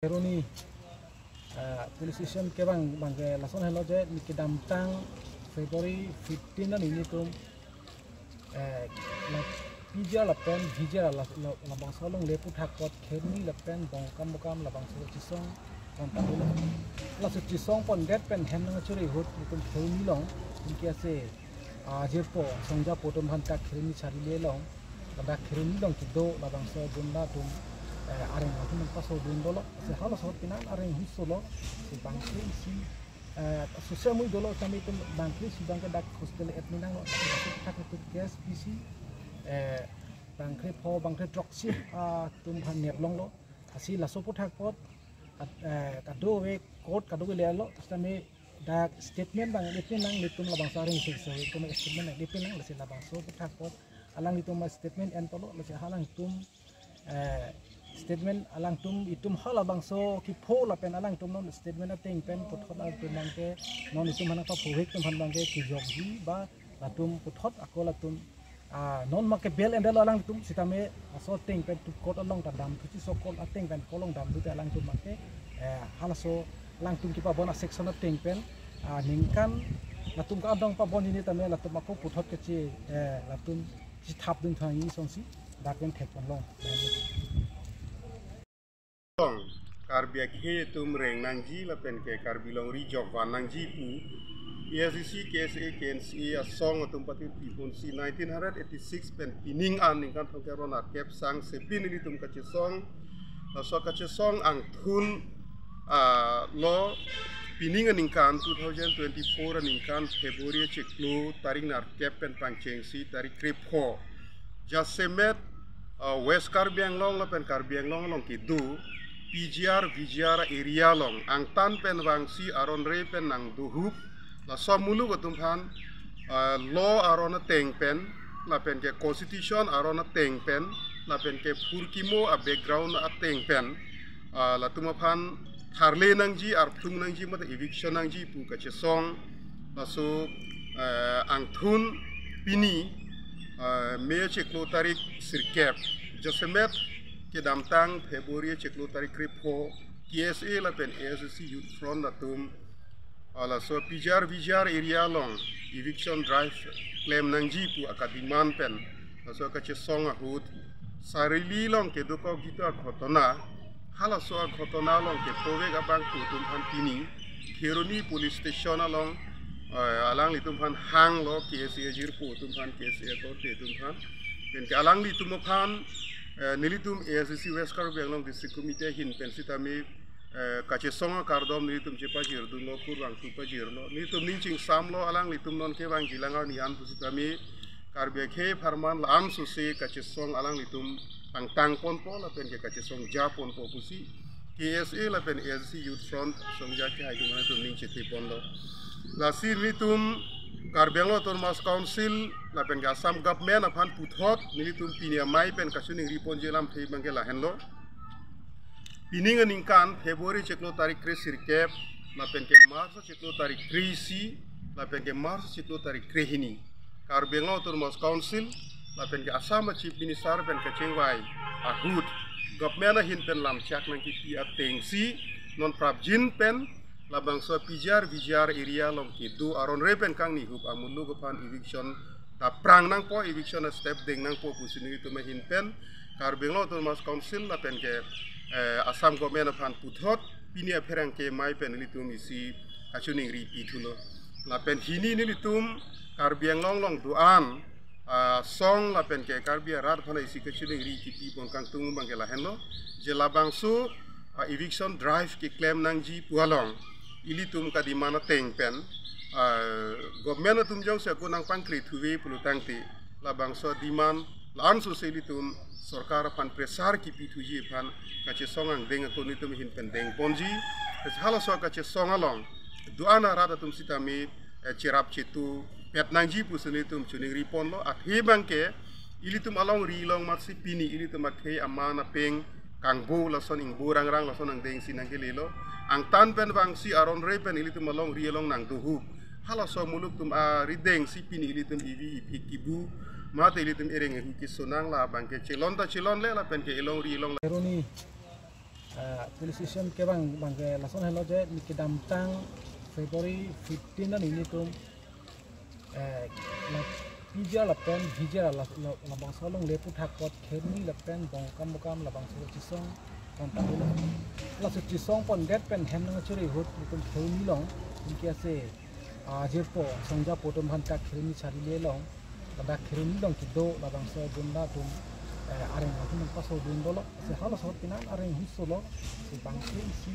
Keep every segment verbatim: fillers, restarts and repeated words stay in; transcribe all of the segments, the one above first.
Kheroni, ah, police station kevang abangke lason helo je, neli kedamtang February fifteen arni nelitum, eh, la P G R lapen V G R la, la, labangso alongle aputhak apot Kheroni lapen Bongkam Bokam labangso chesong ponta dolo. Laso chesong pondet pen hem nangchuri ahut nelitum Kheroni along, anke ase, ah, jirpo, songjapo atum aphan ta Kheroni charli along, dak Kheroni along kedo labangso gunda atum, eh, areng atum paso dun dolo, si halaso ahut pinan areng husolo, si bangke isi, eh, social media dolo, kami atum bangke isi abangke dak hostel admin nanglo, dak aputhak atum case pisi, eh, bangkrepho, bangkre throksi, ah, atum aphan nep longlo, lasi laso aputhak apot, kad-, eh, kadokave court kadokave lelo, sitame dak statement abang dipin nang, nelitum labangso areng sik so, itum statement nang dipin nang, lasi labangso aputhak apot alanglitum statement en tolo, lasi alangtum, eh, statement alangtum itum halabangso kepho lapen alangtum non statement ateng pen puthot alangtum abangke non itum aphan papuhik atum aphan abangke kejokji ba latum puthot ako latum, ah, non make bail endelo alangtum, sitame laso ateng pen tu court along ta damthuji, so court ateng pen court along damthu te alangtum make, eh, halaso alangtum kepabon a-section ateng pen, ah, ningkan latum ke-adong pabonji tame latum ako puthot keche, eh, latum chethap dun thang asonsi dak pen thekponlong. Karbi akhei atum reng nangji lapen ke Karbi longri jokvan nangji pu A I C C, K S A, K N C A asong atum patir pihun si nineteen hundred eighty-six pen pining an ningkan throngkep ra nerkep sangse pen nelitum kachesong, laso kachesong angthun, ah, lo pining aningkan two thousand twenty-four aningkan February chiklo tarik nerkep pen pangchengsi tarik krepho jasemet, ah, West Karbi Anglong lapen Karbi Anglong along kedo P G R, V G R area along angtan pen vangsi aron re pen nangdohup, laso amuluk atum aphan, ah, law aron ateng pen, lapen ke constitution aron ateng pen, lapen ke phurkimo a-background ateng pen, ah, latum aphan tharle nangji, arphlung nangji, mate eviction nangji pu kachesong, laso, eh, angthun pini, eh, May chiklo tarik sirkep, jasemet kedamtang February chiklo tarik krepho, K S A lapen A S D C Youth Front atum, ah, laso P G R V G R area along eviction drive klem nangji pu akademand pen, laso kachesong ahut, Sarili along kedokok jitu aghotona, halaso aghotona along kepovek abang pu atum aphan pini Kheroni Police Station along, eh, alanglitum aphan hanglo, K S A ajirpo atum aphan, K S A akorte atum aphan. Pen ke alanglitum aphan, eh, nelitum A S D C West Karbi Anglong District Committee ahin pen sitame, eh, kachesong akardom nelitum chepajir dunlo, kurvangthu pajirlo. Nelitum ning chingsamlo, alanglitum non kevangji lang arni an pusitame Karbi akhei apharman la-an sose kachesong alanglitum pangtang ponpo lapen ke kachesong ja ponpo pusi K S A lapen A S D C Youth Front songja kehai atum nelitum ning chetheponlo. Lasi nelitum Karbi Anglong Autonomous Council lapen ke Assam Government aphan puthot nelitum pini amei pen kachiningri ponji alamthe abangke lahenlo. Pining aningkan February chiklo tarik kre sirkep, lapen ke March chiklo tarik kre isi, lapen ke March chiklo tarik kre hini, Karbi Anglong Autonomous Council, lapen ke Assam a-Chief Minister pen kachingvai ahut, government ahin pen lamchak nangkipi atengsi, non prapjin pen, labangso P G R V G R area along kedo aron re pen kangni hup amuluk aphan eviction ta prang nangpo, eviction a-step deng nangpo pusi nelitum ahin pen Karbi Anglong Autonomous Council lapen ke, eh, Assam Government aphan puthot pini apherangke amei pen nelitum isi kachiningri pithulo. Lapen hini nelitum Karbi Anglong along do-an, ah, asong lapen ke Karbi arat aphan isi kachiningri kipi pon kangtung abangke lahenlo, je labangso, ah, eviction drive keklem nangji pu along ilitum kademand ateng pen, ah, government atum jongsi ako nangpangkre thuve pulo tangte, labangso demand la-an sose ilitum sorkar aphan pressure kipithuji aphan kachesong angdeng ako nelitum ahin pen dengponji. Halaso kachesong along do-an arat atum sitame, eh, cherap chetu pet nangji pusi nelitum chiningri ponlo. Athe abangke ilitum alongri along matsi pini ilitum akhei aman apeng kangbo lason ingbo rangrang lason angdengsi nangkelelo. Angtan pen vangsi aron re pen ilitum alongri along nangdohup. Halaso amuluk atum aridengsi pini ilitum evi ephik kibu, mate ilitum ereng ehu kesonang la abangke chelon ta chelonle lapen ke elongri along la Kheroni, Ah, police station kevang abangke lason helo je neli kedamtang February fifteen arni nelitum, eh, la P G R lapen V G R la, la, labangso alongle aputhak apot Kheroni lapen Dongkamukam labangso chisong pon tanglo. Laso chisong pondet pen hem nangchori ahut nelitum Kheroni along, anke ase, ah, jirpo, songjapo atum aphan ta Kheroni charli along, ladak Kheroni along kedo labangso gunda atum, eh, areng atum paso dun dolo, lasi halaso kinan areng husolo, lasi bangke isi,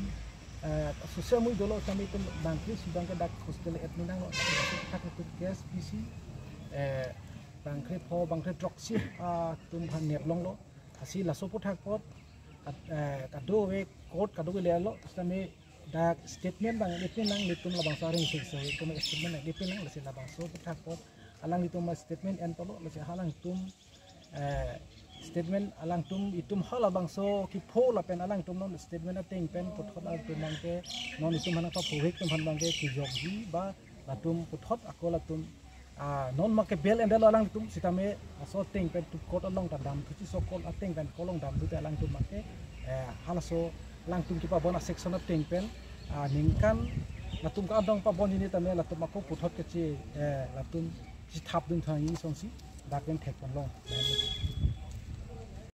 eh, social media dolo, kami atum bangke isi abangke dak hostel admin nanglo, lasi thak atum case isi, eh, bangke pho, bangke throksi, ah, atum aphan nep longlo, lasi laso aputhak apot, kad-, eh, kadokave court kadokave lelo, sitame dak statement abang ipin nang nelitum labangso areng sik so itum statement nang ipin nang, lasi labangso aputhak apot alanglitum statement en tolo, lasi alangtum, eh, statement alangtum itum halabangso kepho lapen alangtum non statement ateng pen puthot alangtum abangke non itum aphan papuhik atum aphan abangke kejokji ba latum puthot ako latum, ah, non make bail endetlo alangtum, sitame laso ateng pen tu court along ta damthuji, so court ateng pen court along damthu te alangtum make, eh, halaso alangtum kepabon a-section ateng pen, ah, ningkan latum ke-adong pabonji tame latum ako puthot keche, eh, latum chethap dun thang asonsi dak pen thek ponlong.